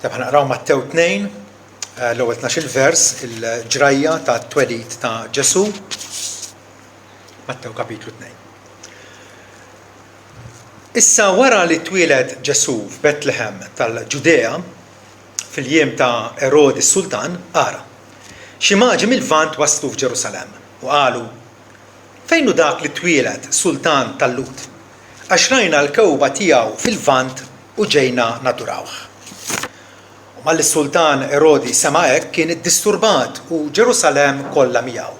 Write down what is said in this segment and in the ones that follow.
Tajjeb ħa naqraw Mattew 2, eh, l-ewwel 12 vers, il-ġrajja ta' twelid ta' Ġesù. Mattew kapitlu 2. Issa wara li twieled Ġesù f'Betlehem tal-Ġudea, fil-jiem ta' Erodi s-sultan, ara, xi maġi mil-Lvant waslu f'Ġerusalemm u qalu, Fejn hu dak li twieled sultan tal-Lhud? Għax rajna l-kewba tiegħu fil-Lvant u ġejna nadurawh. U malli s-sultan Erodi sema' hekk kien iddisturbat u Ġerusalemm kollha miegħu.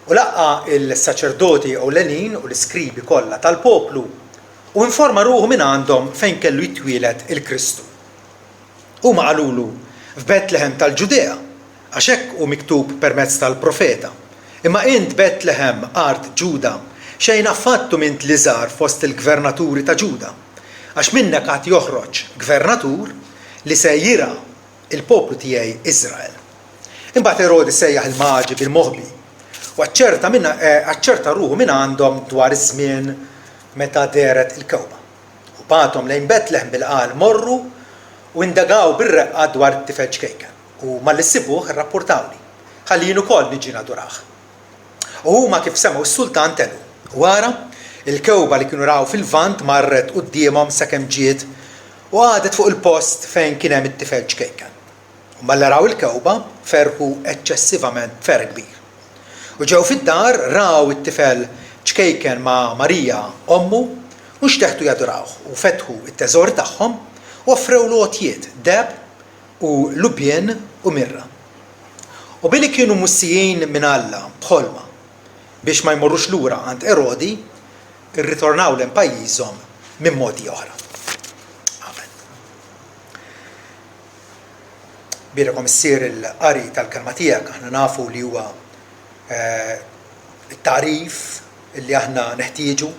U laqqa' l-saċerdoti ewlenin u l-iskribi kollha tal-poplu u informa ruħu mingħandhom fejn kellu jitwieled il-Kristu. Huma qalulu, F'Betlehem tal-Ġudea, għax hekk hu miktub permezz tal-profeta, 'Imma int, Betlehem, art Ġuda, xejn affattu m'int l-iżgħar fost il-gvernaturi ta' Ġuda, għax minnek għad joħroġ gvernatur li se jirgħa l-poplu tiegħi Iżrael. Imbagħad Erodi sejjaħ il-maġi bil-moħbi u aċċerta minn aċċerta ruħu mingħandhom dwar iż-żmien meta dehret il-kewba. U bagħathom lejn Betlehem billi qal, Morru u indagaw bir-reqqa dwar it-tifel ċkejken, u malli ssibuh irrappurtawli, ħalli jien ukoll niġi nadurah. U huma kif semgħu s-sultan telqu. U ara, il-kewba li kienu raw fil-Lvant marret quddiemhom sakemm ġiet u qagħdet fuq il-post fejn kien hemm it-tifel ċkejken. U malli raw il-kewba, ferħu eċċessivament b'ferħ kbir. U ġew fid-dar, raw it-tifel ċkejken ma' Marija ommu, u nxteħtu jadurawh, u fetħu t-teżori tagħhom, u offrewlu għotjiet, deheb, u lubien, u mirra. U billi kienu mwissijin minn Alla b'ħolma biex ma jmorrux lura għand Erodi, irritornaw lejn pajjiżhom minn modi oħra. Amen. Bierek O Missier il-qari tal-Kelma tiegħek, aħna nafu li huwa t-tagħrif li aħna neħtieġu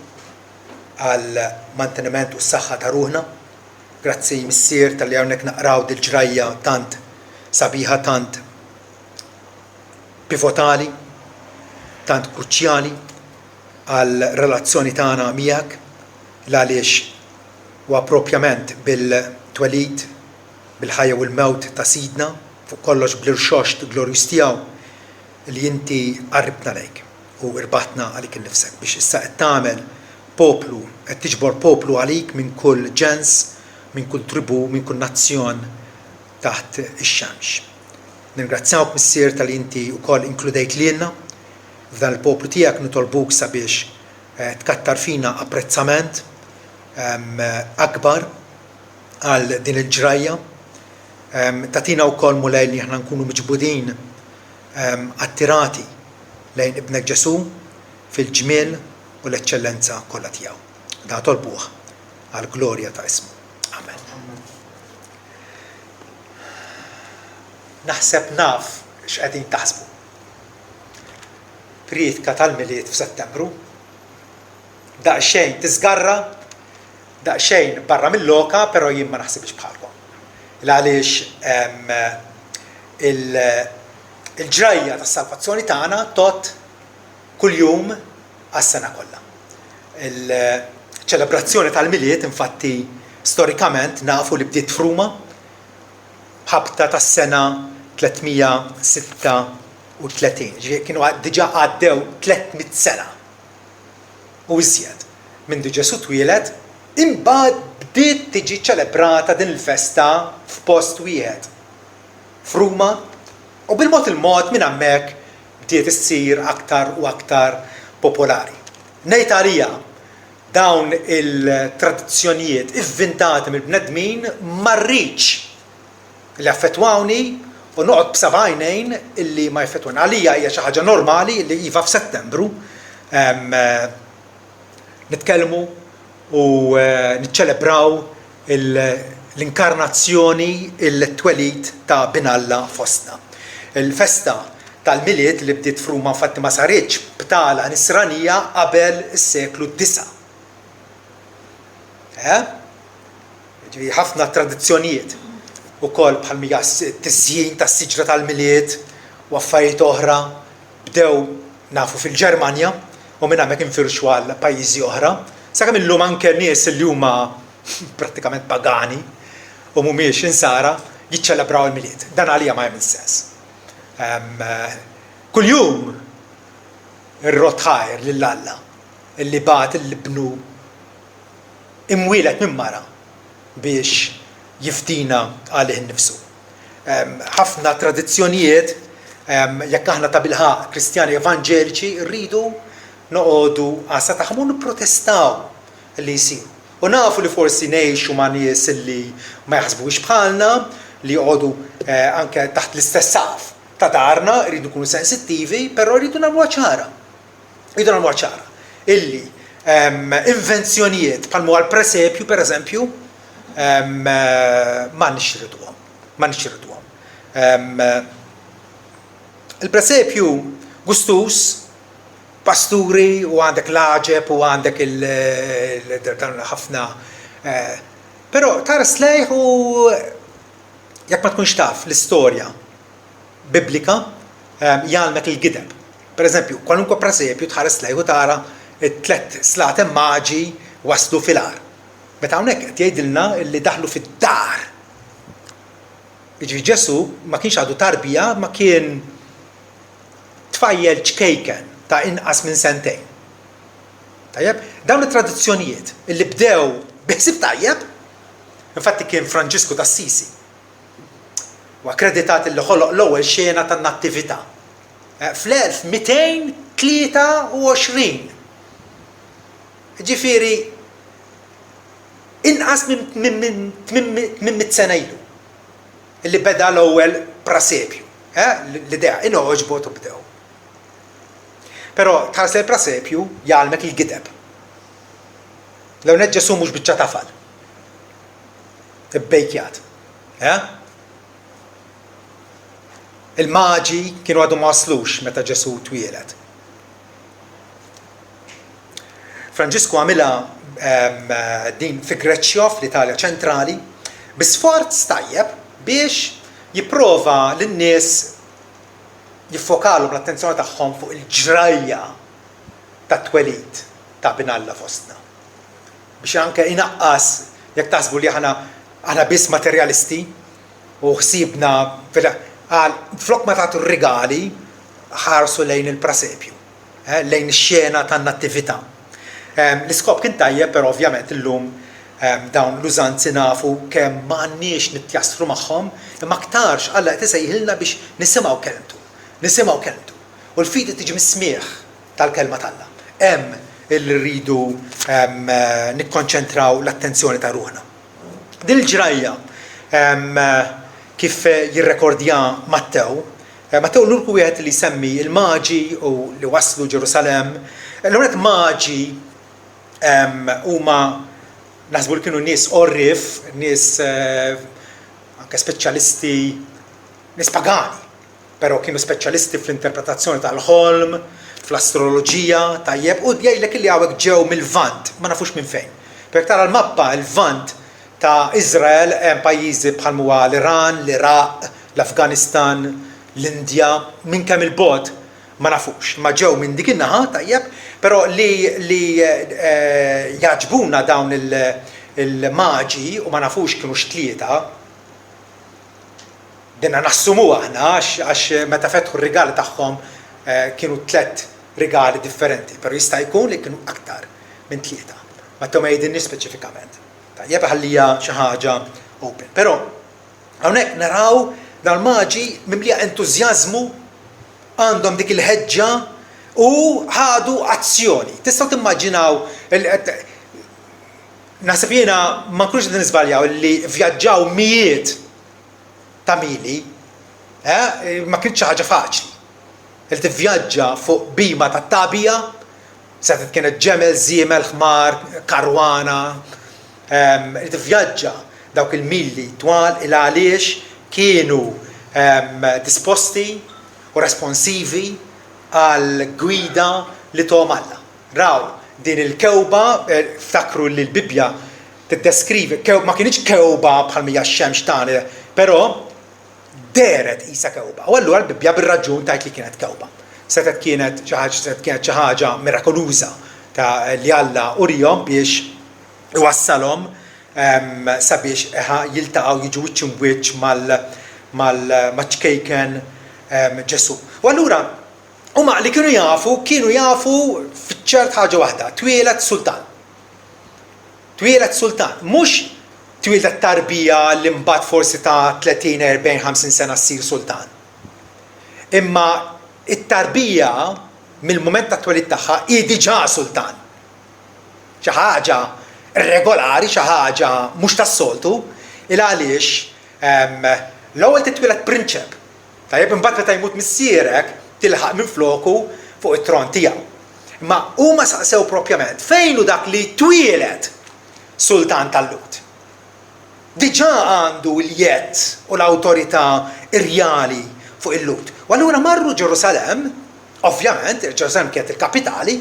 għall-manteniment u s-saħħa ta' ruħna. Grazzi Missier talli hawnhekk naqraw dil-ġrajja tant sabiħa, tant pivotali, tant kruċjali għall-relazzjoni tagħna miegħek, l-għaliex huwa propjament bil-twelid bil-ħajja u l-mewt ta' Sidna, fuq kollox bl-irxoxt glorjuż tiegħu, li inti qarribtna lejk u rbaħtna għalik innifsek, biex issa qed tagħmel poplu, qed tiġbor poplu għalik minn kull ġens, minn kull tribù, minn kull nazzjon taħt ix-xemx. Nirringrazzjawk, Missier, talli inti wkoll inkludejt lilna f'dan il-poplu tiegħek, nitolbuk sabiex tkattar fina apprezzament akbar għal din il-ġrajja. Tagħtina wkoll Mulej li aħna nkunu miġbudin attirati lejn Ibnek Ġesù fil-ġmiel u l-eċċellenza kollha tiegħu. Dan nitolbuh għall-glorja ta' ismu. Amen. Naħseb naf x'qegħdin taħsbu. Prietka tal-Milied f'Settembru. Daqsxejn tiżgarra Daqsxejn barra mil-loka però jien ma naħsibhiex bħalkom. Il-għaliex il-ġrajja tas-salvazzjoni tagħna tgħodd kuljum għas-sena kollha. Il-ċelebrazzjoni tal-Milied infatti storikament nafu li bdiet f'Ruma b'ħabta tas-sena 336. Ġifieri kienu diġà għaddew 300 sena u iżjed mindu Ġesù twieled, imbagħad bdiet tiġi ċċelebrata din il-festa f'post wieħed, f'Ruma, u bil-mod il-mod minn hemmhekk bdiet issir aktar u aktar popolari. Ngħid għalija, dawn il-tradizzjonijiet ivvintati mill-bnedmin ma rridx li jaffettwawni u noqgħod b'seba' għajnejn illi ma jaffettwani. Għalija hija xi ħaġa normali li iva f'Settembru nitkellmu u niċċelebraw l-inkarnazzjoni, il-twelid ta' Bin Alla fostna. Il-festa tal-Milied li bdiet f'Ruma infatti ma saritx btala nisranija qabel is-seklu d-disa'. Eh? Jiġifieri ħafna tradizzjonijiet ukoll bħal hija t-tiżjin tas-siġra tal-Milied u affarijiet oħra bdew nafu fil-Ġermanja u minn hemmhekk infirxu għal pajjiżi oħra. Sakemm illum anke nies li huma prattikament pagani. u mhumiex Insara jiċċelebraw il-Milied. Dan għalija ma jagħmilx sens. Kuljum irrodd ħajr lil Alla illi bagħat 'l Ibnu imwieled minn mara biex jifdina għalih innifsu. Ħafna tradizzjonijiet, jekk aħna tabilħaqq Kristjani Evanġeliċi, rridu noqogħdu għassa tagħhom u nipprotestaw li jsiru. U nafu li forsi ngħixu ma' nies li ma jaħsbuhiex bħalna, li joqogħdu anke taħt l-istess saqaf ta' darna, rridu nkunu sensittivi, però rridu nagħmluha ċara. Rridu nagħmluha ċara illi invenzjonijiet bħal huwa l-presepju pereżempju m'għandniex irriduhom. M'għandniex irriduhom. Il-presepju gustuż, pasturi u għandek l-għaġeb u għandek il ħafna però tħares lejh u jekk ma tkunx taf l-istorja biblika jgħallmek il-gideb. Per eżempju, kwalunkwe presepju tħares lejh u tara t-tlett slaten maġi waslu fil-għar. Meta hawnhekk qed jgħidilna li daħlu fid-dar. Jiġifieri Ġesù ma kienx għadu tarbija ma kien tfajjel ċkejken ta' inqas minn sentejn. Tajjeb, dawn it-tradizzjonijiet li bdew bi ħsieb tajjeb, infatti kien Franġisku t'Assisi Huwa akkreditat li ħoloq l-ewwel xena tan-Nattività fl-1223. Jiġifieri inqas minn 800 sena ilu li beda l-ewwel prasepju. L-idea ingħoġbot u bdew. Però tħares lejn il-prasepju jgħallmek il-gideb. L-ewwel nett Ġesù mhux biċċa tafal. Ibbejkjat. Eh? Il-maġi kienu għadhom ma waslux meta Ġesù twieled. Franġisku għamilha ehm, din fi Greċjo, fl-Italja ċentrali, bi sforz tajjeb biex jipprova lin-nies jiffokalhom l-attenzjoni tagħhom fuq il-ġrajja tat-twelid ta' Bin Alla fostna. Biex anke inaqqas jekk taħsbu li aħna aħna biss materjalisti u ħsiebna qal flok ma tagħtu r-rigali ħarsu lejn il-prasepju, lejn ix-xena tan-nattività. L-iskop kien tajjeb però ovvjament illum dawn l-użanzi nafu kemm ma għandniex nittjassru magħhom imma aktarx Alla qed isejħilna biex nisimgħu kelmtu, nisimgħu kelmtu. U l-fidi tiġi mis-smigħ. tal-Kelma t'Alla. Hemm illi rridu nikkonċentraw l-attenzjoni ta' ruħna. Din il-ġrajja kif jirrekordja Mattew, Mattew l-uniku wieħed li jsemmi l-maġi u li waslu Ġerusalemm. L-ewwel maġi huma naħsbu li kienu nies għorrief, nies anke speċjalisti, nies pagani. Però kienu speċjalisti fl-interpretazzjoni tal-ħolm, fl-astroloġija, tajjeb, u jgħidlek illi hawnhekk ġew mil-Lvant, ma nafux minn fejn. Però jekk tara l-mappa, il-Lvant ta' Iżrael hemm pajjiżi bħal m'huwa l-Iran, l-Iraq, l-Afganistan, l-Indja, minn kemm 'il bogħod ma nafux. Imma ġew minn dik in-naħa, tajjeb, però li li jagħġbuna dawn il-maġi u ma nafux kinux tlieta, Bdejna nassumuha aħna għax meta fetħu r-rigali tagħhom kienu tlett rigali differenti, però jista' jkun li kienu aktar minn tlieta. Mattew ma jgħidilniex speċifikament. Tajjeb iħalliha xi ħaġa open. Però hawnhekk naraw dawn il-maġi mimlija entużjażmu għandhom dik il-ħeġġa u ħadu azzjoni. Tistgħu timmaġinaw Naħseb jiena ma nkunux qegħdin niżbaljaw li vvjaġġaw mijiet ta' mili, eh, ma kinitx xi ħaġa faċli. Li tivvjaġġa fuq bhima tat-tagħbija, setgħet kienet ġemel, żiemel, ħmar, karwana, ehm, li tivvjaġġa dawk il-mili twal il għaliex kienu ehm, disposti u responsivi għal gwida li thom Alla. Raw din il-kewba, ftakru li l-Bibbja tiddeskrivi, ma kinitx kewba bħal m'hija x-xemx tagħna, però dehret qisha kewba. U allura l-Bibbja bir-raġun tgħid li kienet kewba. Setgħet kienet xi ħaġa, setgħet kienet xi ħaġa mirakoluża ta' li Alla urihom biex iwassalhom. Sabiex jiltaqgħu jiġu wiċċ imb'wiċċ mal-ċkejken Ġesù. U allura huma li kienu jafu, kienu jafu fiċ-ċert ħaġa waħda, twieled sultan. Twieled sultan, mhux twieldet tarbija li mbagħad forsi ta' 30, 40, 50 sena ssir sultan. Imma it-tarbija mill-mument tat-twelid tagħha hi diġà sultan. Xi ħaġa irregolari, xi ħaġa mhux tas-soltu, il għaliex l-ewwel titwieled prinċep, tajjeb, imbagħad meta jmut missierek tilħaq minfloku fuq it-tron tiegħu. Imma huma saqsew propjament, fejn hu dak li twieled sultan tal-Lhud? Diġà għandu l-jedd u l-awtorità rjali fuq il-Lhud. U allura marru Ġerusalemm, ovvjament, Ġerusalemm kienet il-kapitali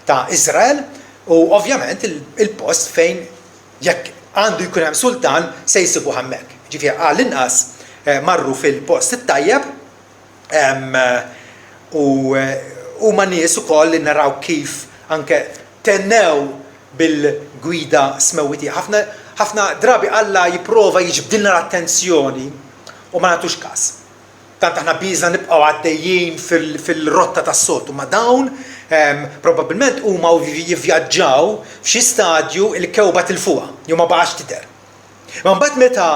ta' Iżrael u ovvjament il-post fejn jekk għandu jkun hemm sultan se jsibuh hemmhekk. Ġifieri għall-inqas marru fil-post it-tajjeb u huma nies ukoll li naraw kif anke tennew bil-gwida smewwitija. Ħafna, ħafna drabi Alla jipprova jiġbdilna l-attenzjoni u ma nagħtux kas. Tant aħna biża nibqgħu għaddejjin fil-rotta tas-soltu, ma dawn probabbilment huma u jivvjaġġaw f'xi stadju l-kewba tilfuha jew ma baqgħetx tidher. Imma mbagħad meta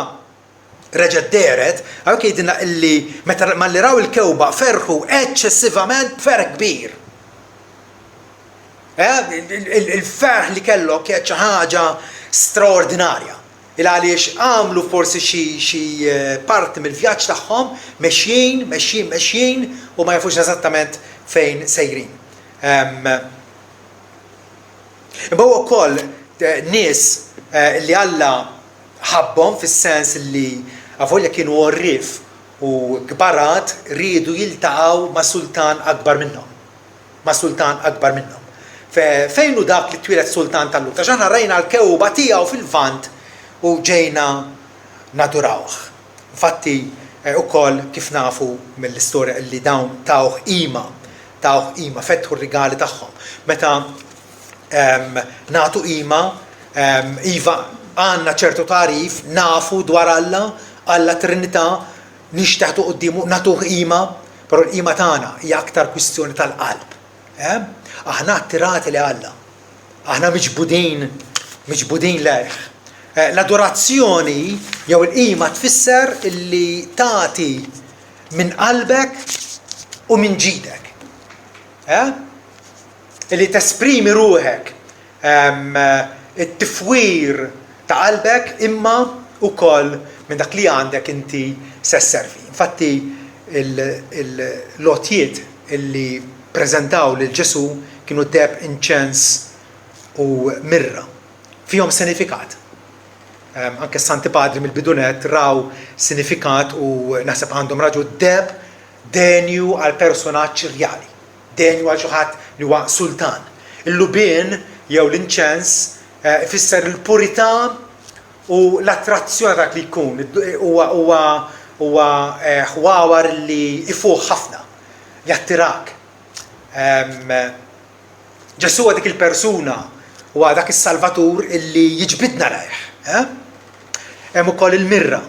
reġgħet dehret, hawnhekk jgħidilna illi meta malli raw il-kewba ferħu eċċessivament b'ferħ kbir. Il-ferħ li kellhom kienet xi ħaġa straordinarja. Il għaliex għamlu forsi xi parti mill-vjaġġ tagħhom mexjin, mexjin, mexjin u ma jafux eżattament fejn sejrin. Imma huwa wkoll nies li Alla ħabbhom fis-sens li avolja kienu għorrief u kbarat riedu jiltaqgħu ma' sultan akbar minnhom. Ma' sultan akbar minnhom. Fejn hu dak li twieled sultan tal-Lhud? Għax aħna rajna l-kewba tiegħu fil-Lvant u ġejna nadurawh. Infatti ukoll kif nafu mill-istorja illi dawn tawh qima, tawh qima, fetħu r-rigali tagħhom. Meta nagħtu qima, iva għandna ċertu tagħrif, nafu dwar Alla, Alla Trinità, nixteħtu quddiemu, nagħtuh qima, però l-qima tagħna hija aktar kwistjoni tal-qalb. Eh? Aħna attirati li Alla. Aħna miġbudin, miġbudin lejh. Eh, l-adorazzjoni jew il-qima tfisser illi tagħti minn qalbek u minn ġidek. Eh? Illi tesprimi ruħek it-tifwir ta' qalbek imma wkoll minn dak li għandek inti se sservi. Infatti l-għotjiet illi ppreżentaw lil Ġesù kienu deheb, inċens u mirra. Fihom sinifikat. Anke s-Santi Padri mill-bidu nett raw sinifikat u naħseb għandhom raġun deheb denju għal personaġġ rjali. Denju għal xi ħadd li huwa sultan. Il-lubien jew l-inċens ifisser il-purità u l-attrazzjoni ta' dak li jkun. Huwa huwa huwa ħwawar li jfuħ ħafna, jattirak. Ġesù huwa dik il-persuna, huwa dak is-Salvatur illi jiġbidna lejh. Hemm ukoll il-mirra.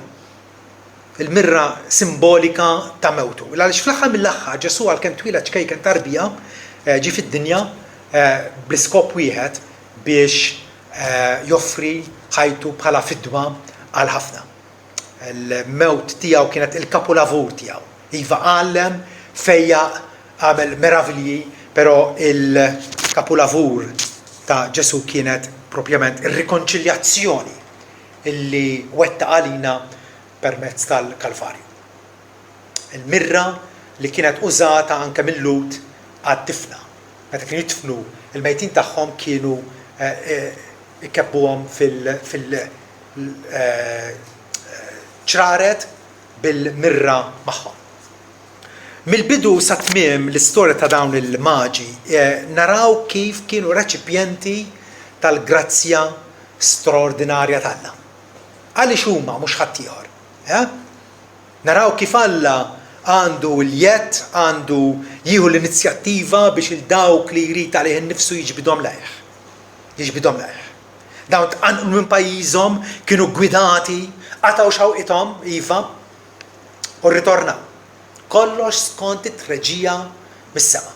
Il-mirra simbolika ta' mewtu. Għaliex fl-aħħar mill-aħħar Ġesù għalkemm twieled ċkejken tarbija, ġie fid-dinja bl-iskop wieħed biex joffri ħajtu bħala fidwa għal ħafna. Il-mewt tiegħu kienet il-kapulavur tiegħu. Iva għallem, fejjaq, għamel meravilji, però il-kapulavur ta' Ġesù kienet propjament ir-rikonċiljazzjoni illi wettaq għalina permezz tal-Kalvarju. Il-mirra li kienet użata anke mil-Lhud għad-difna. Meta kienu jidfnu l-mejtin tagħhom kienu jkebbuhom fil-ċraret bil-mirra magħhom. Mill-bidu sat-tmiem l-istorja ta' dawn il-maġi naraw kif kienu reċipjenti tal-grazzja straordinarja t'Alla. Għaliex huma mhux ħaddieħor? Eh? Naraw kif Alla għandu l-jedd, għandu jieħu l-inizjattiva biex il dawk li jrid għalih innifsu jiġbidhom lejh. Jiġbidhom lejh. Dawn tqanqlu minn pajjiżhom, kienu ggwidati, qatgħu xewqithom, iva, u rritornaw. Kollox skont it-treġija mis-sema.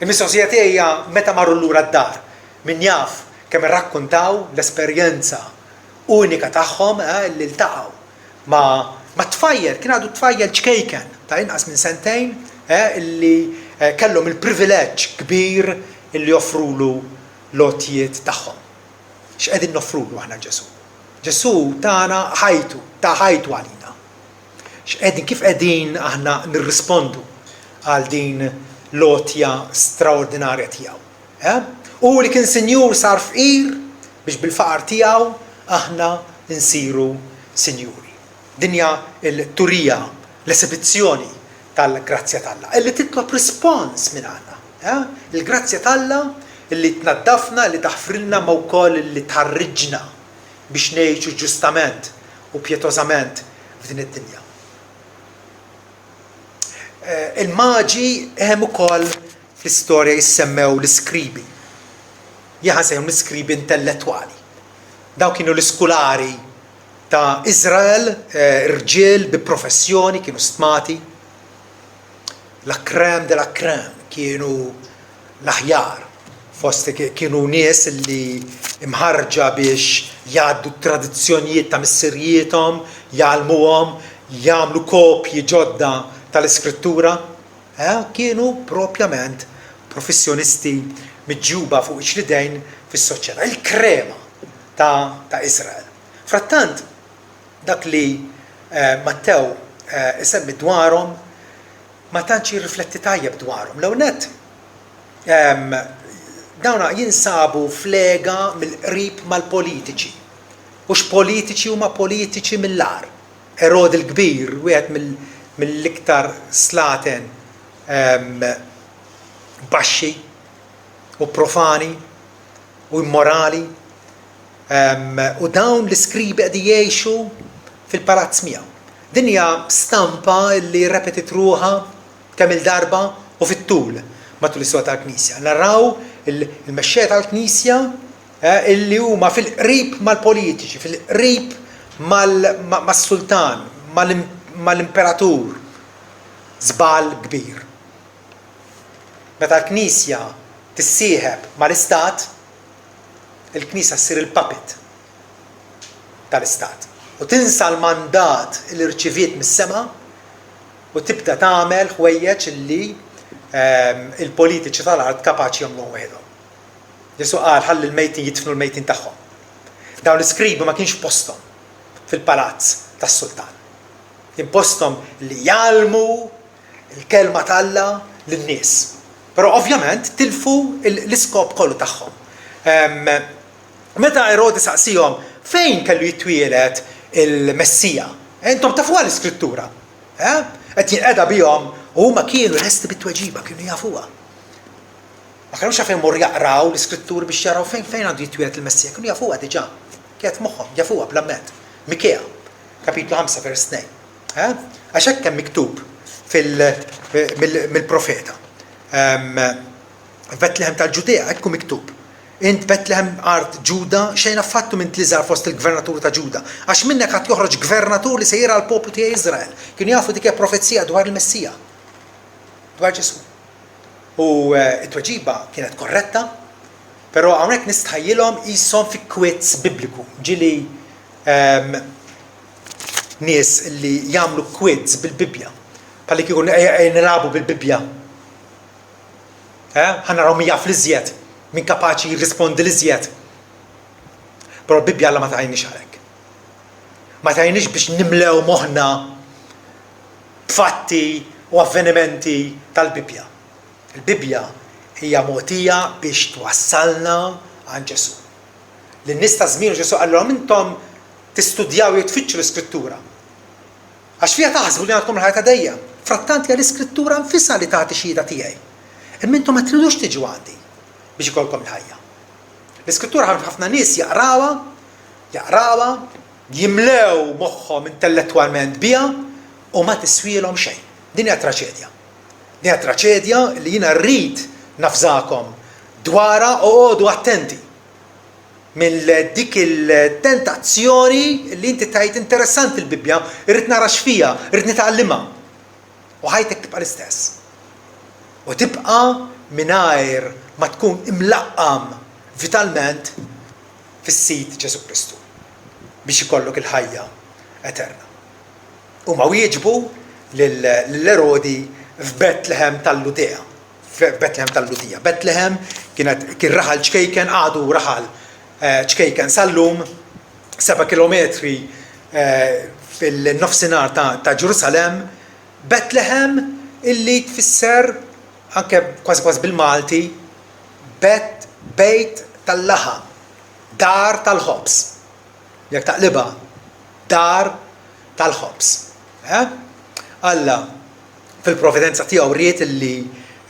Il-mistoqsija tiegħi hija meta marru lura d-dar, min jaf kemm irrakkuntaw l-esperjenza unika tagħhom li ltaqgħu ma' ma' tfajjel, kien għadu tfajjel ċkejken ta' inqas minn sentejn li kellhom il-privileġġ kbir li joffrulu l-għotjiet tagħhom. X'qegħdin noffrulu aħna 'l Ġesù? Ġesù tana ħajtu, ta ħajtu għalina. X'qegħdin, kif qegħdin aħna nirrispondu għal din l-għotja straordinarja tiegħu? Eh? Hu li kien sinjur sar fqir biex bil-faqar tiegħu aħna nsiru sinjuri. Din hija l-turija, l-esibizzjoni tal-grazzja t'Alla, illi titlob rispons minn għandna. Eh? Il-grazzja t'Alla illi tnaddafna, illi taħfrilna ma wkoll illi tħarriġna biex ngħixu ġustament u pjetożament f'din id-dinja. Il-maġi hemm ukoll fl-istorja jissemmew l-iskribi. Jien ħa nsejħhom l-iskribi intellettwali. Dawn kienu l-iskulari ta' Iżrael, irġiel bi professjoni, kienu stmati. La crème de la crème, kienu l-aħjar fost kienu nies li mħarrġa biex jgħaddu t-tradizzjonijiet ta' missirijiethom, jgħallmuhom, jagħmlu kopji ġodda tal-Iskrittura. Kienu propjament professjonisti miġjuba fuq wiċċ l-idejn fis-soċjetà, il-krema ta' ta' Iżrael. Frattant, dak li Mattew isemmi dwarhom ma tantx jirrifletti tajjeb dwarhom. L-ewwel nett, dawn jinsabu f'lega mill-qrib mal-politiċi. U x'politiċi huma politiċi mill-agħar. Erodi l-Kbir, wieħed mill-iktar slaten baxxi u profani u immorali, u dawn l-iskribi qegħdin jgħixu fil-palazz miegħu. Din hija stampa li rrepetit ruħha kemm-il darba u fit-tul matul l-istorja tal-Knisja. Naraw il-mexxejja tal-Knisja illi huma fil-qrib mal-politiċi, fil-qrib mas-sultan, mal-imperatur. Żball kbir. Meta l-Knisja tissieħeb mal-Istat, il-Knisja ssir il-puppet tal-Istat u tinsa l-mandat li rċiviet mis-sema u tibda tagħmel ħwejjeġ li l-politiċi tal-art kapaċi jagħmluhom waħedhom. Ġesù qal ħalli l-mejtin jidfnu l-mejtin tagħhom. Dawn l-iskribi ma kienx posthom fil-palazz tas-sultan. Kien posthom li jgħallmu l-kelma t'Alla lin-nies. Però ovvjament tilfu l-iskop kollu tagħhom. Meta Erodi saqsihom fejn kellu jitwieled il-Messija, intom tafuha l-Iskrittura. Qed jinqeda bihom u huma kienu lesti bit-tweġiba, kienu jafuha. Ma kellhomx għalfejn imorru jaqraw l-Iskritturi biex jaraw fejn fejn għandu jitwieled il-Messija, kienu jafuha diġà. Kienet f'moħħhom, jafuha bl-amment. Mikea, kapitlu 5 vers 2. Eh? Għax hekk hemm miktub mill-profeta. F'Betlehem tal-Ġudea hekk hu miktub. Int Betlehem art Ġuda, xejn affattu m'int l-iżgħar fost il-gvernaturi ta' Ġuda, għax minnek għad joħroġ gvernatur li se jirgħa l-poplu tiegħi Iżrael. Kienu jafu dik hija profezija dwar il-Messija, dwar Ġesù. U t-tweġiba kienet korretta, però hawnhekk nistħajjilhom qishom fi quiz Bibliku. Ġieli nies li jagħmlu quiz bil-Bibbja, bħallikieku nilagħbu bil-Bibbja. Eh? Ħa naraw min jaf l-iżjed, min kapaċi jirrispondi l-iżjed. Però l-Bibbja Alla ma tgħinniex għalhekk. Ma tgħinniex biex nimlew moħħna b'fatti u avvenimenti tal-Bibbja. Il-Bibbja hija mogħtija biex twassalna għand Ġesù. Lin-nies ta' żmienu Ġesù qalilhom intom tistudjaw jew tfittxu l-Iskrittura. Għax fiha taħsbu li għandkom il-ħajja ta' dejjem. Frattant hija l-Iskrittura nfisha li tagħti xhieda tiegħi. Imma intom ma tridux tiġu għandi biex ikollkom il-ħajja. L-Iskrittura ħafna nies jaqrawha, jaqrawha, jimlew moħħhom intellettwalment biha u ma tiswielhom xejn. Din hija traċedja. Din hija traċedja li jiena rrid nafżakom dwarha u oqogħdu attenti. Minn dik il-tentazzjoni li inti tgħid interessanti l-Bibbja, irrid nara x'fiha, irrid nitgħallimha. U ħajtek tibqa' l-istess. U tibqa' mingħajr ma tkun imlaqqam vitalment fis-Sid Ġesù Kristu biex ikollok il-ħajja eterna. Huma wieġbu lil Erodi f'Betlehem tal-Ludea. F'Betlehem tal-Lhudija. Betlehem kienet kien raħal ċkejken, għadu raħal ċkejken sal-lum, seba' kilometri fil-nofsinhar ta' Ġerusalemm. Betlehem illi tfisser anke kważi kważi bil-Malti bet bejt tal-laħam, dar tal-ħobż. Jekk taqlibha, dar tal-ħobż. Eh? Alla fil-providenza tiegħu ried illi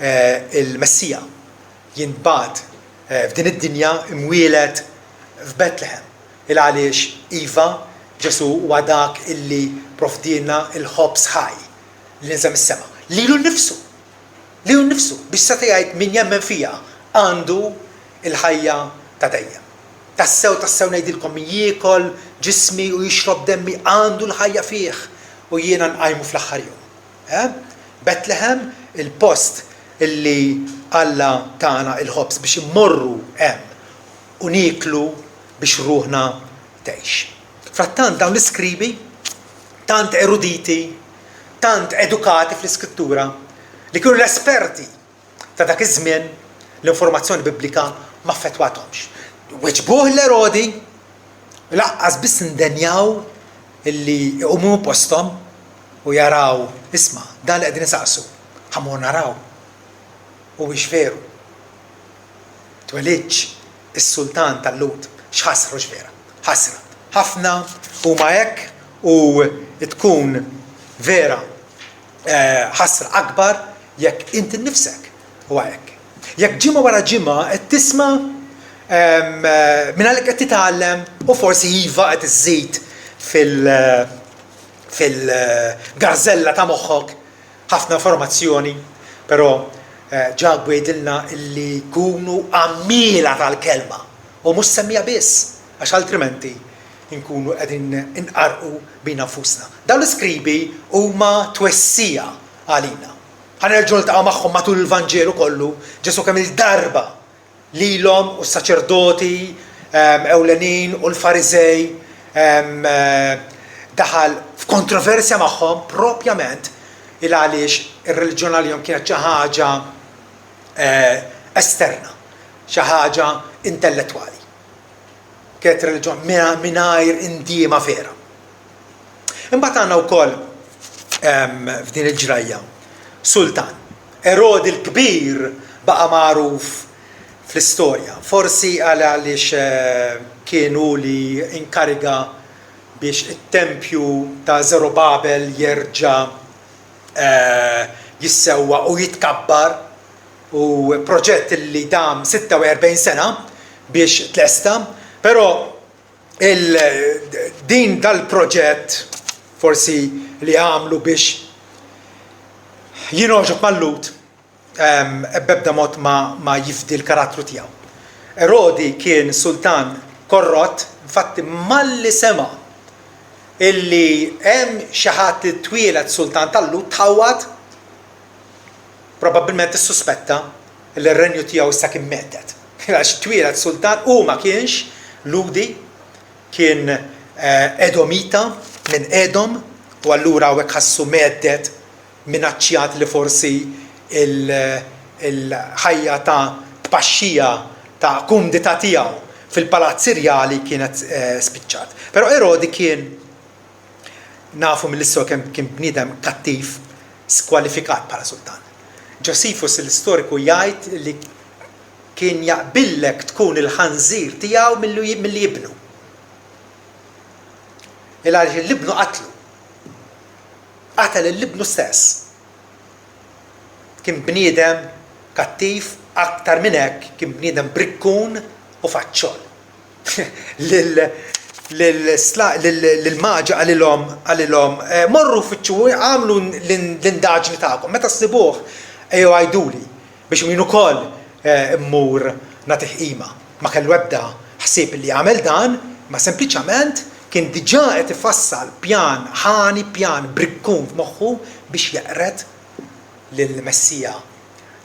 l-Messija jintbagħat f'din id-dinja imwieled f'Betlehem. Il għaliex iva, Ġesù huwa dak illi provdielna l-ħobż ħaj li niżel mis-sema. Lilu nnifsu! Lilu nnifsu biex seta' jgħid min jemmen fija għandu l-ħajja ta' dejjem. Tassew, tassew ngħidilkom min jiekol ġismi u jixrob demmi għandu l-ħajja fih u jiena nqajmu fl-aħħar jum. Eh? Betlehem, il-post illi Alla tana il-ħobż biex immorru hemm u nieklu biex ruħna tgħix. Frattant dawn l-iskribi, tant eruditi, tant edukati fl-Iskrittura, li kienu l-esperti ta' dak iż-żmien, l-informazzjoni Biblika ma affettwathomx. Weġbuh l-Erodi, laqqas biss indenjaw illi jqumu minn posthom u jaraw, isma', dan li qegħdin isaqsu, ħa mmorru naraw huwiex veru. Twelidx is-sultan tal-Lhud. X'ħasra hux vera? Ħasra. Ħafna huma hekk u tkun vera ħasra akbar jekk int innifsek huwa hekk. Jekk ġimgħa wara ġimgħa qed tisma' minn għalik qed titgħallem u forsi iva qed iżżid fil fil-garzella ta' moħħok ħafna informazzjoni, però Ġakbu jgħidilna li kunu għammiela tal-kelma u mhux semmiegħa biss, għax altrimenti nkunu qegħdin inqarrqu bina nfusna. Dawn l-iskribi huma twissija għalina. Ħa nerġgħu niltaqgħu magħhom matul il-Vanġelu kollu, Ġesù kemm-il darba lilhom u s-saċerdoti ewlenin u l-Fariżej daħal f'kontroversja magħhom propjament il għaliex ir-reliġjon għalihom kienet xi ħaġa esterna, xi ħaġa intellettwali. Kienet reliġjon mingħajr indiema vera. Imbagħad għandna wkoll f'din il-ġrajja sultan. Erodi l-Kbir baqa' magħruf fl-istorja, forsi għaliex kien hu li inkariga biex it-tempju ta' Żerubabel jerġa' jissewwa u jitkabbar, u proġett li dam 46 sena biex tlesta, però il din dal-proġett forsi li għamlu biex jingħoġob mal-Lhud b'ebda mod ma, ma jifdi l-karattru tiegħu. Erodi kien sultan korrott, infatti malli sema' illi hemm xi ħadd li twieled sultan tal-Lhud tħawwad, probabbilment issuspetta li r-renju tiegħu issa kien mhedded. Għax twieled sultan hu ma kienx Lhudi, kien Edomita minn Edom u allura hawnhekk ħassu mhedded, minaċċjat li forsi l-ħajja ta' tpaxxija ta' kumdità tiegħu fil-palazz irjali kienet spiċċat. Però Erodi kien nafu mill-istorja kemm kien bniedem kattiv, skwalifikat bħala sultan. Josephus l-istoriku jgħid li kien jaqbillek tkun il-ħanżir tiegħu milli ibnu. Il għaliex l-ibnu qatlu. Qatel l-ibnu stess. Kien bniedem kattiv, aktar minn hekk kien bniedem brikkun u faċċol. Lil-maġi qalilhom qalilhom morru fittxu agħmlu l-indaġni tagħkom, meta ssibuh ejjew għiduli biex jien ukoll immur nagħtih qima. Ma kellu ebda. ħsieb li jagħmel dan, imma sempliċament kien diġà qed ifassal pjan ħani, pjan brikkun f'moħħu biex jeqred lill-Messija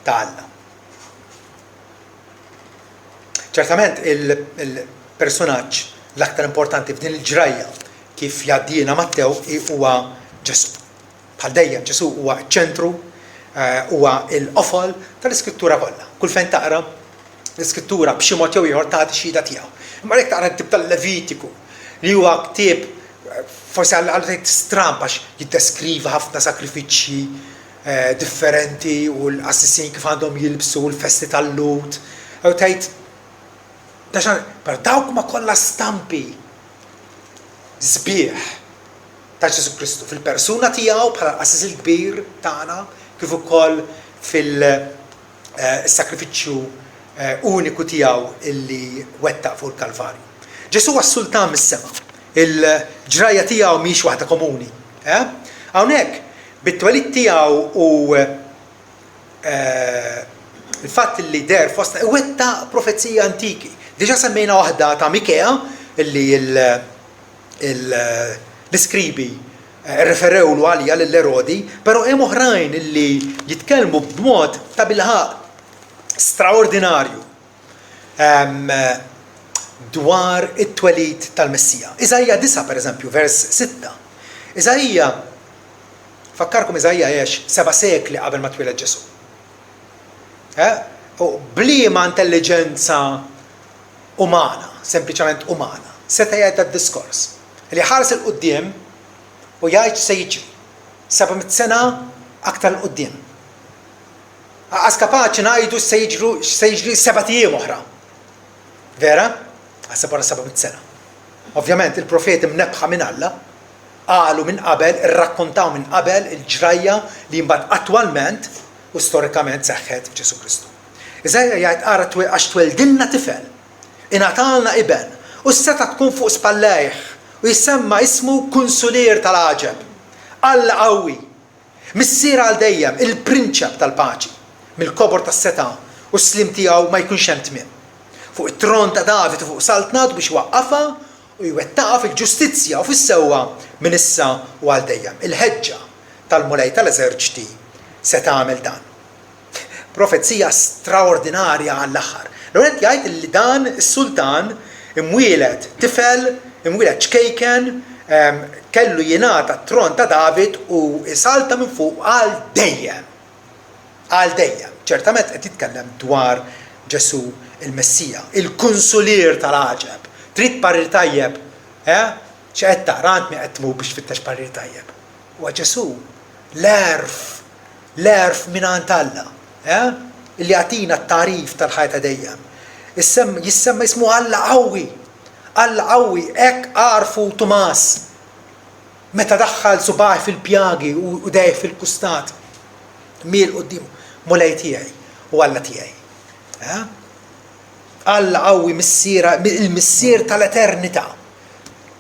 ta' Alla. Ċertament il-persunaġġ l-aktar importanti f'din il-ġrajja kif jgħaddielna Mattew huwa Ġesù. Bħal dejjem Ġesù huwa ċ-ċentru, huwa l-qofol tal-Iskrittura kollha. Kull fejn taqra l-Iskrittura b'xi mod jew ieħor tagħti xhieda tiegħu. Imma jekk taqra l-ktieb tal-Levitiku, li huwa ktieb forsi għal tgħid stramb għax jiddeskrivi ħafna sagrifiċċji differenti u l-qassisin kif għandhom jilbsu u l-festi tal-Lhud. U tgħid però dawk huma kollha stampi sbieħ ta' Ġesù Kristu fil-persuna tiegħu bħala l-Qassis il-Kbir tagħna kif ukoll fil-sagrifiċċju uniku tiegħu illi wettaq fuq il-Kalvarju. Ġesù huwa s-Sultan mis-sema. Il-ġrajja tiegħu mhix waħda komuni. Hawnhekk, bit-twelid tiegħu u l-fatt li deher fostna iwettaq profeziji antiki. Diġà semmejna waħda ta' Mikea illi l-iskribi rreferewlu għaliha lil Erodi, però hemm oħrajn li jitkellmu b'mod tabilħaqq straordinarju dwar it-twelid tal-Messija. Iżaija 9 pereżempju, vers 6. Iżaija, fakkarkom Iżaija għex seba' sekli qabel ma twieled Ġesù. Eh? U bliema intelliġenza umana, sempliċement umana, seta' jgħid dad-diskors, li jħares 'il quddiem u jgħid x'se jiġri 700 sena aktar 'il quddiem. Anqas kapaċi ngħidu x'se jiġru x'se jiġri sebat ijiem oħra. Vera? Aħseb wara 700 sena. Ovvjament il-profeti mnebbħa minn Alla qalu minn qabel, irrakkontaw minn qabel il-ġrajja li mbagħad attwalment u storikament seħħet f'Ġesù Kristu. Iżaija jgħid, Ara għax tweldilna tifel, ingħatalna iben, u s-setgħa tkun fuq spallejh, u jissemma ismu Kunsulier tal-Għaġeb, Alla Qawwi, Missier għal dejjem, il-Prinċep tal-Paċi. Mill-kobor tas-setgħa u s-sliem tiegħu ma jkunx hemm tmiem. Fuq it-tron ta' David u fuq saltnatu biex iwaqqafha u jwettaqha fil-ġustizzja u fis-sewwa minn issa u għal dejjem. Il-ħeġġa tal-Mulej tal-eżerċti se tagħmel dan. Profezija straordinarja għall-aħħar. L-ewwel nett jgħid li dan is-sultan imwieled tifel, imwieled ċkejken, kellu jingħata t-tron ta' David u jsalta minn fuq għal dejjem. Għal dejjem. Ċertament qed jitkellem dwar Ġesù il-Messija, il-kunsulier tal-għaġeb. Trid parir tajjeb, eh? X'qed taqra għand min qed tmur biex tfittex parir tajjeb? Huwa Ġesù, l-għerf L-għerf mingħand Alla, eh? Li jagħtina t-tagħrif tal-ħajja ta' dejjem. Issemm, jissemma ismu Alla qawwi. Alla qawwi, hekk għarfu Tumas meta daħħal subgħajh fil-pjagi u idejh fil-kustat. Miel quddiemu, Mulej tiegħi u Alla tiegħi. Eh? Alla qawwi missiera, il-missier tal-eternità.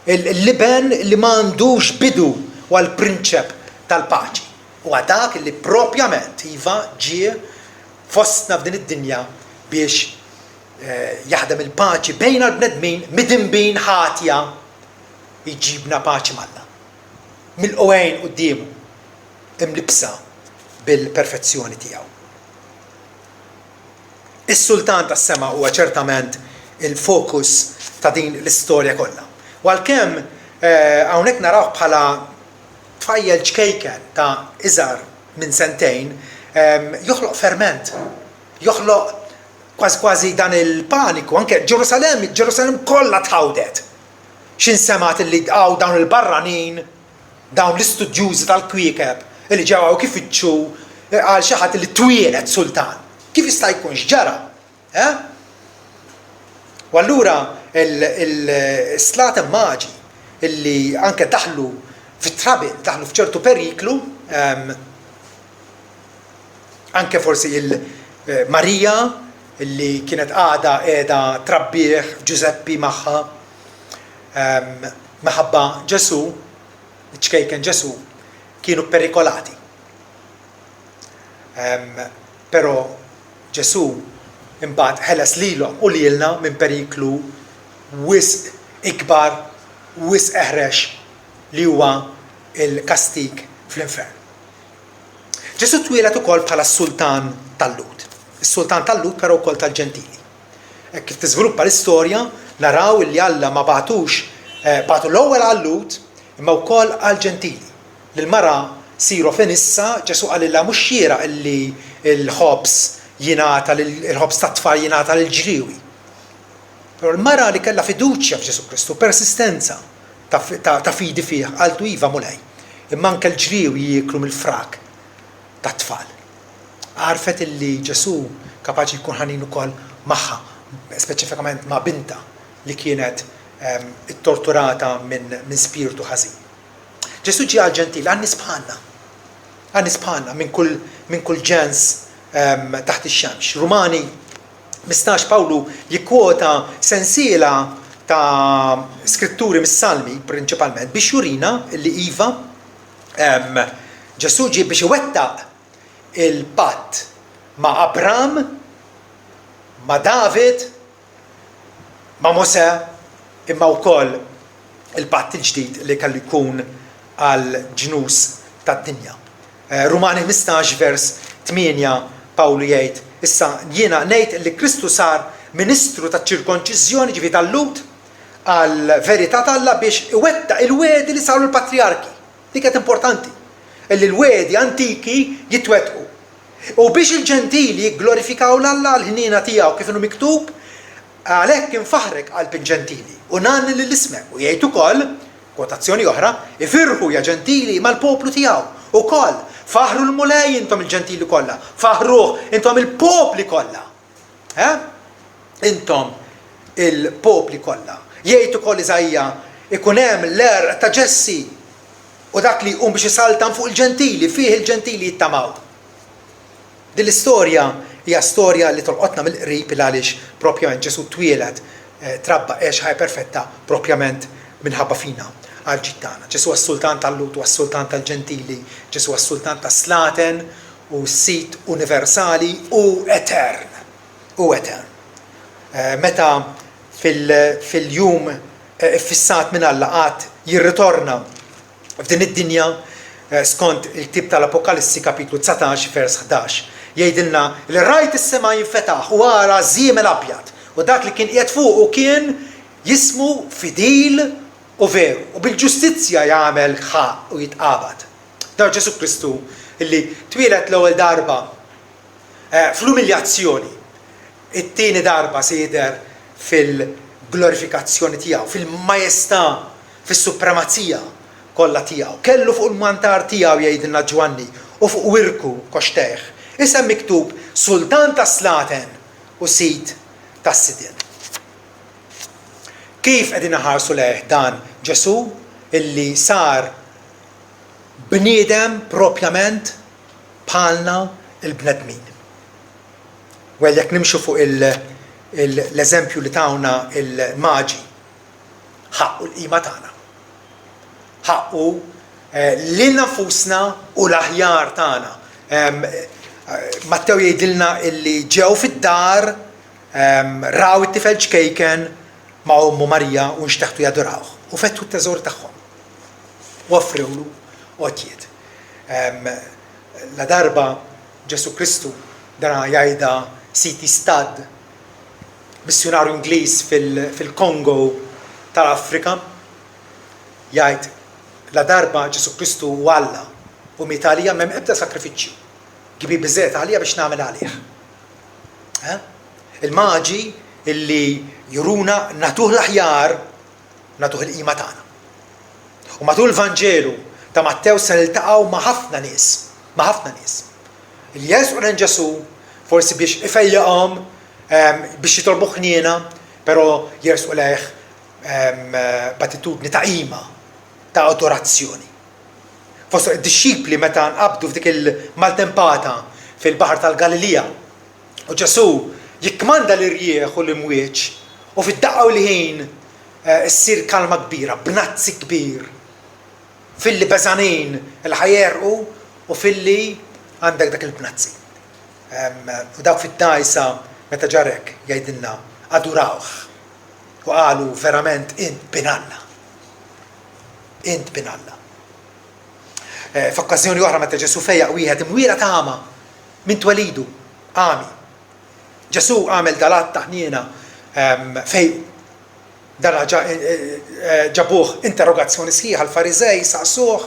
L-iben li m'għandux bidu huwa l-prinċep tal-paċi. Huwa dak li propjament, iva, ġie fostna f'din id-dinja biex jaħdem il-paċi bejna l-bnedmin midinbin ħatja jġibna paċi m'Alla. Milqugħin quddiemu, imlibbsa bil-perfezzjoni tiegħu. Is-Sultan tas-sema huwa ċertament il-fokus ta' din l-istorja kollha. U għalkemm hawnhekk narawh bħala tfajjel ċkejken ta' iżgħar minn sentejn joħloq ferment, joħloq kważi kważi dan il-paniku, anke Ġerusalemm, Ġerusalemm kollha tħawdet. X'in semgħet illi hawn dawn il-barranin, dawn l-istudjużi tal-kwiekeb illi ġew hawn ifittxu għal xi ħadd illi twieled sultan. Kif jista' jkun x'ġara? Eh? U allura il-slaten maġi illi anke daħlu fi trouble, daħlu f'ċertu periklu, ehm, anke forsi il-Marija eh, illi kienet għada qiegħda trabbih Ġużeppi magħha, ehm, minħabba Ġesù, ċkejken Ġesù, kienu perikolati. Ehm, però Ġesù imbagħad ħeles lilhom u lilna minn periklu wisq ikbar, wisq eħrex li huwa l-kastig fl-infern. Ġesù twieled ukoll bħala s-sultan tal-Lhud. Is-sultan tal-Lhud però wkoll tal-Ġentili. Hekk kif tiżviluppa l-istorja, naraw illi Alla ma bagħtux, bagħtu l-ewwel għal-Lhud imma wkoll għall-Ġentili. Lill-mara Siro-Fenissa, Ġesù qalilha mhux xieraq illi l-ħobż jingħata lil, il-ħobż tat-tfal jingħata lill-ġriewi. Però l-mara li kellha fiduċja f'Ġesù Kristu, persistenza ta', ta, ta' fidi fih, qaltu iva Mulej, imma anke l-ġriewi jieklu mill-frak tat-tfal. Għarfet illi Ġesù kapaċi jkun ħanin ukoll magħha, speċifikament ma' bintha li kienet ittorturata minn, minn spirtu ħażin. Ġesù ġie għall-Ġentili, għan-nies bħalna. Għan-nies bħalna minn kull, minn kull ġens taħt ix-xemx. Rumani 15 Pawlu jikkwota sensiela ta' skritturi mis-Salmi prinċipalment biex jurina li iva Ġesù ġie biex iwettaq il-patt ma' Abram, ma' David, ma' Mosè, imma wkoll il-patt il-ġdid li kellu jkun għall-ġnus tad-dinja. Rumani 15 vers 8 Pawlu jgħid, Issa jiena ngħid li Kristu sar ministru taċ-ċirkonċiżjoni, ġifieri tal-Lhud, għall-verità t'Alla biex iwettaq il-wegħdi li saru l-patrijarki. Dik kienet importanti, li l-wegħdi antiki jitwettqu. U biex il-Ġentili jigglorifikaw 'l Alla għall-ħniena tiegħu, kif inhu miktub, Għalhekk infaħħrek qalb il-Ġentili, u ngħanni lil ismek. U jgħid ukoll, kwotazzjoni oħra, Ifirħu, ja Ġentili, mal-poplu tiegħu. Ukoll, Faħħru l-Mulej intom il-Ġentili kollha, faħħruh intom il-popli kollha. Eh? Intom il-popli kollha. Jgħid ukoll Iżaija, Ikun hemm l-għerq ta' Ġessi, u dak li jqum biex isaltan fuq il-Ġentili, fih il-Ġentili jittamaw. Din l-istorja hija storja li tolqotna mill-qrib il għaliex propjament Ġesù twieled, trabba, għex ħajja perfetta propjament minħabba fina, għall-ġid tagħna. Ġesù huwa s-Sultan tal-Lhud, huwa s-Sultan tal-Ġentili, Ġesù huwa s-Sultan tas-slaten u s-Sid universali u etern. U etern. Meta fil-jum iffissat minn Alla għad jirritorna F'din id-dinja, skont il-ktieb tal-Apokalissi kapitlu 19 vers 11, jgħidilna li rajt is-sema jinfetaħ u ara żiemel abjad, u dak li kien qiegħed fuqu kien jismu Fidil u Veru, u bil-ġustizzja jagħmel ħaqq u jitqabad. Dan Ġesù Kristu li twieled l-ewwel darba fl-umiljazzjoni, it-tieni darba se jidher fil-glorifikazzjoni tiegħu, fil-majestà fis-supremazija kollha tiegħu. Kellu fuq il-mantar tiegħu, jgħidilna Ġwanni, u fuq wirku, koxtejh, isem miktub, Sultan tas-slaten u Sid tas-sidien. Kif qegħdin iħarsu lejh dan Ġesù illi sar bniedem propjament bħalna l-bnedmin? Well, jekk nimxu fuq l-eżempju li tawna l-maġi, Ħaqqu l-qima tagħna. Ħaqqu lilna nfusna u l-aħjar tagħna. Mattew jgħidilna illi ġew fid-dar, raw it-tifel ċkejken ma' ommu Marija u nxteħtu jadurawh u fetħu t-teżor tagħhom u offrewlu għotjiet. La darba Ġesù Kristu, dana jgħidha C.T. Studd, Missjunarju Ingliż fil-Kongo tal-Afrika jgħid, Ladarba Ġesù Kristu hu Alla u miet għalija m'hemm ebda sagrifiċċju kbir biżżejjed għalija biex nagħmel għalih. Eh? Il-maġi illi juruna nagħtuh l-aħjar, nagħtuh il-qima tagħna. U matul il-Vanġelu ta' Mattew se niltaqgħu ma' ħafna nies, ma' ħafna nies. Li jersqu lejn Ġesù forsi biex ifejjaqhom biex jitolbu ħniena, però jersqu lejh b'attitudni ta' qima, ta' adorazzjoni. Fost id-dixxipli meta nqabdu f'dik il-maltempata fil-Baħar tal-Galilija u Ġesù jikkmanda l-irjieħ u l-imwieġ u fid-daqqa u l-ħin issir kalma kbira, bnazzi kbir, filli beżgħanin li ħa jegħrqu u filli għandek dak il-bnazzi. U dawk fid-dgħajsa meta ġara hekk, jgħidilna, adurawh. U qalu, Verament int Bin Alla. Int Bin Alla. F'okkażjoni oħra meta Ġesù fejjaq wieħed imwieled agħma minn twelidu, għami. Ġesù għamel dal-att ta' ħniena fejqu. Dan ġabuh interrogazzjoni sħiħa l-Fariżej saqsuh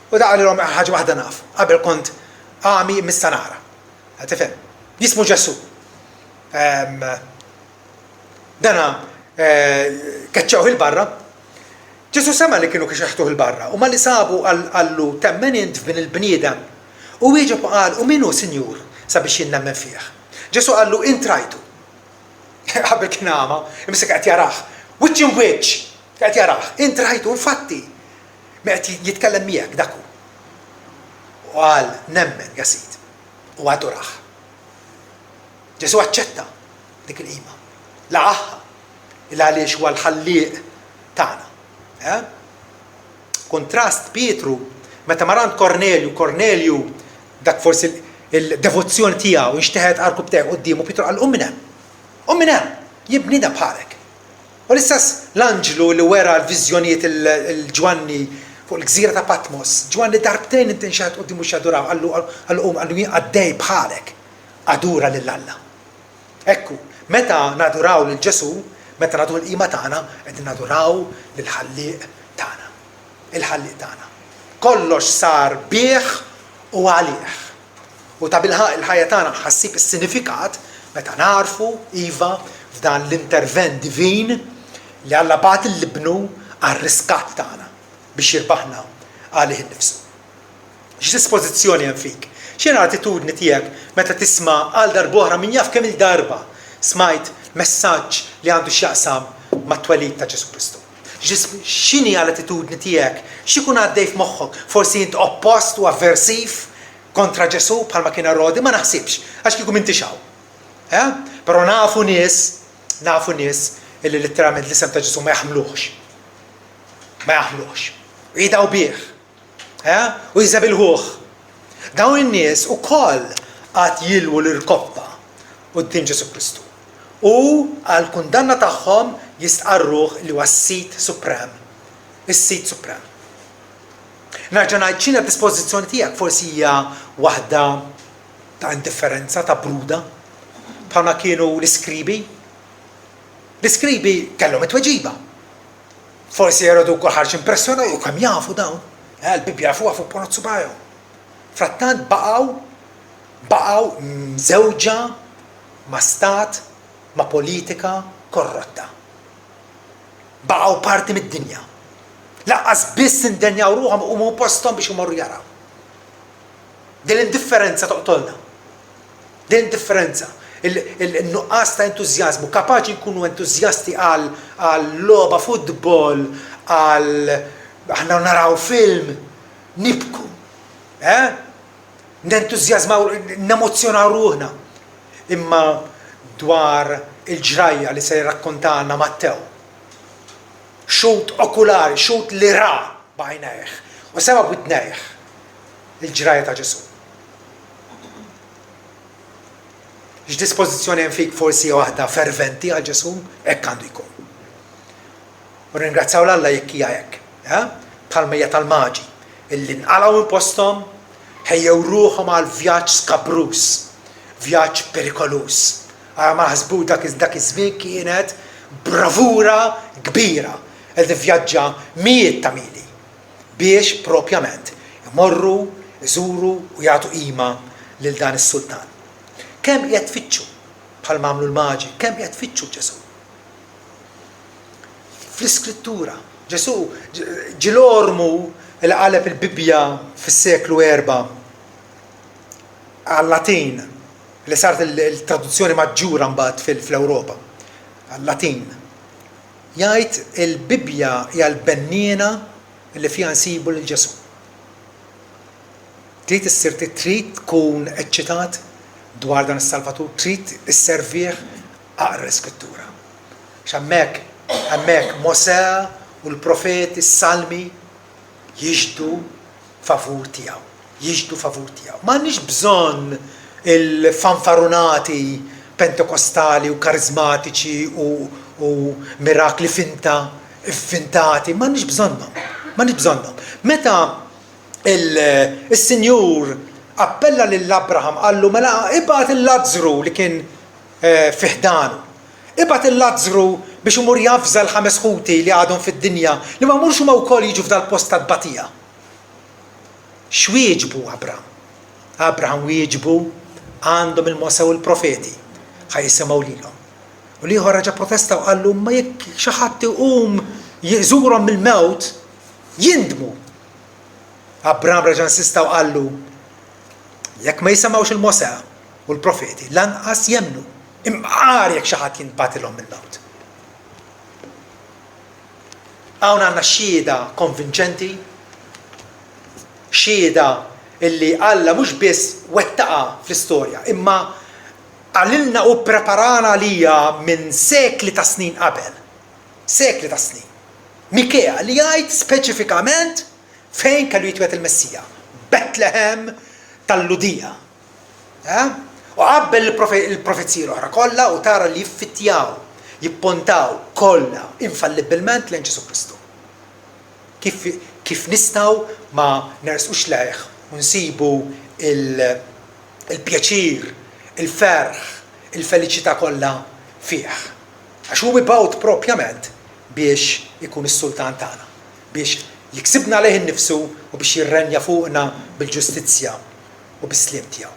u da qalilhom ħaġa waħda naf, qabel kont għami imma issa nara. Tifhem? Jismu Ġesù. Dana keċċewh 'il barra. Ġesù sema' li kienu kixeħtuh 'il barra, u malli sabu qallu, Temmen int f'Bin il-bniedem? U wieġeb u qal, U min hu, Sinjur, sabiex jien nemmen fih? Ġesù qallu, Int rajtu. Qabel kien agħma, imma issa qed jarah. Wiċċ imb'wiċċ! Qed jarah. Int rajtu, infatti, min qed jitkellem miegħek, dak hu. U qal, Nemmen, ja Sid. U adurah. Ġesù aċċetta dik il-qima. Laqagħha il għaliex huwa l-Ħallieq tagħna. Eh? Kontrast Pietru meta mar għand Kornelju, Kornelju dak forsi il-devozzjoni tiegħu inxteħet għarkupptejh quddiemu, Pietru qal qum minn hemm. Qum minn hemm, jien bniedem bħalek. U l-istess l-anġlu li wera l-viżjonijiet il-Ġwanni fuq il-gżira ta' Patmos, Ġwanni darbtejn inxteħet quddiemu biex jaduraw, qallu qallu qum, qallu jien qaddej bħalek. Adura lil Alla. Hekk hu, meta naduraw lil Ġesù, meta nagħtuh il-qima tagħna, qegħdin naduraw lill-Ħallieq tagħna. Il-Ħallieq tagħna. Kollox sar bih u għalih. U tabilħaqq il-ħajja tagħna ħa ssib is-sinifikat meta nagħrfu, iva, f'dan l-intervent divin li Alla bagħat lil Ibnu għar-riskatt tagħna biex jirbaħna għalih innifsu. X'dispożizzjoni hemm fik? X'inhi l-attitudni tiegħek meta tisma' għal darb'oħra min jaf kemm-il darba smajt messaġġ li għandu x'jaqsam mat-twelid ta' Ġesù Kristu? X'inhi l-attitudni tiegħek? X'ikun għaddej f'moħħok? Forsi int oppost u avversiv kontra Ġesù bħalma kien Erodi? Ma naħsibx, għax kieku m'intix hawn. Eh? Però nafu nies, nafu nies illi litteralment l-isem ta' Ġesù ma jaħmluhx. Ma jaħmluhx. U jidgħu bih. Eh? U jżebilħuh. Dawn in-nies ukoll għad jilwu l-irkoppa quddiem Ġesù Kristu. U għall-kundanna tagħhom jistqarruh li huwa s-Sid Suprem. Is-Sid Suprem. Nerġa' ngħid x'inhi d-dispożizzjoni tiegħek, forsi hija waħda ta' indifferenza, ta' bruda, bħalma kienu l-iskribi. L-iskribi kellhom it-tweġiba. Forsi Erodu wkoll ħareġ impressjonat, u kemm jafu dawn! Eh, l-Bibbja jafuha fuq ponot subgħajhom. Frattant baqgħu baqgħu mżewġa ma' stat, ma' politika korrotta. Baqgħu parti mid-dinja. Lanqas biss indenjaw ruħhom iqumu minn posthom biex imorru jaraw. Din l-indifferenza toqtolna. Din id-differenza, in-nuqqas ta' entużjażmu, kapaċi nkunu entużjasti għal logħba futbol, għal aħna naraw film, nibku, eh? Nentużjażmaw, nemozzjonaw ruħna. Imma dwar il-ġrajja li se jirrakkontalna Mattew, xhud okulari, xhud li ra b'għajnejh u sema' b'widnejh il-ġrajja ta' Ġesù. X'dispożizzjoni hemm fik forsi hija waħda ferventi għal Ġesù? Hekk għandu jkun. U nirringrazzjaw 'l Alla jekk hija hekk, eh? Bħalma hija tal-maġi, illi nqalgħu minn posthom, ħejjew ruħhom għal vjaġġ skabruż, vjaġġ perikoluż. Ara ma ħasbu dak dak iż-żmien kienet bravura kbira li tivvjaġġa mijiet ta' mili biex propjament imorru, iżuru u jagħtu qima lil dan is-sultan. Kemm qiegħed tfittxu, bħalma għamlu l-Maġi, kemm qiegħed tfittxu Ġesù? Fl-Iskrittura, Ġesù, Ġilormu li qaleb il-Bibbja fis-seklu erbgħa għal-Latin, li saret il-traduzzjoni maġġura mbagħad fl-Ewropa, għal-Latin. Jgħid il-Bibbja hija l-benniena li fiha nsibu lil Ġesù. Trid issir trid tkun eċċitat dwar dan is-Salvatur, trid isservih, aqra l-Iskrittura. Għax hemmhekk, hemmhekk Mosè u l-profeti, s-Salmi jixhdu favur tiegħu. Jixhdu favur tiegħu. M'għandniex bżonn il-fanfarunati pentekostali u kariżmatiċi u. u mirakli finta, ivvintati, m'għandniex bżonnhom. M'għandniex bżonnhom. Meta il-Sinjur appella lil Abraham qallu mela ibgħat il Lazzru li kien eh, fi ħdanu. Ibgħat il Lazzru biex imur javża l-ħames ħuti li għadhom fid-dinja li ma murx huma wkoll jiġu f'dal-post ta' tbatija. X'wieġbu Abraham? Abraham wieġbu, Għandhom il-Mosè u l-profeti, ħa jisimgħu lilhom. U l-ieħor reġa' protesta u qallu, Imma jekk xi ħadd iqum jżurhom mill-mewt, jindmu. Abraham reġa' insista u qallu, Jekk ma jisimgħux il-Mosè u l-profeti, lanqas jemmnu, imqar jekk xi ħadd jintbagħtilhom mill-mewt. Hawn għandna xhieda konvinċenti, xhieda illi Alla mhux biss wettaqha fl-istorja, imma qalilna u ppreparana għaliha minn sekli ta' snin qabel. Sekli ta' snin. Mikea li jgħid speċifikament fejn kellu jitwieled il-Messija, Betlehem tal-Lhudija. Eh? U qabbel il-profeziji l-oħra kollha u tara li jiffittjaw, jippontaw kollha infallibbilment lejn Ġesù Kristu. Kif, kif nistgħu ma nersqux lejh u nsibu il-pjaċir, il-ferħ, il-feliċità kollha fih. Għax hu mibgħut propjament biex ikun is-sultan tagħna, biex jiksibna lejh innifsu u biex jirrenja fuqna bil-ġustizzja u bis-sliem tiegħu.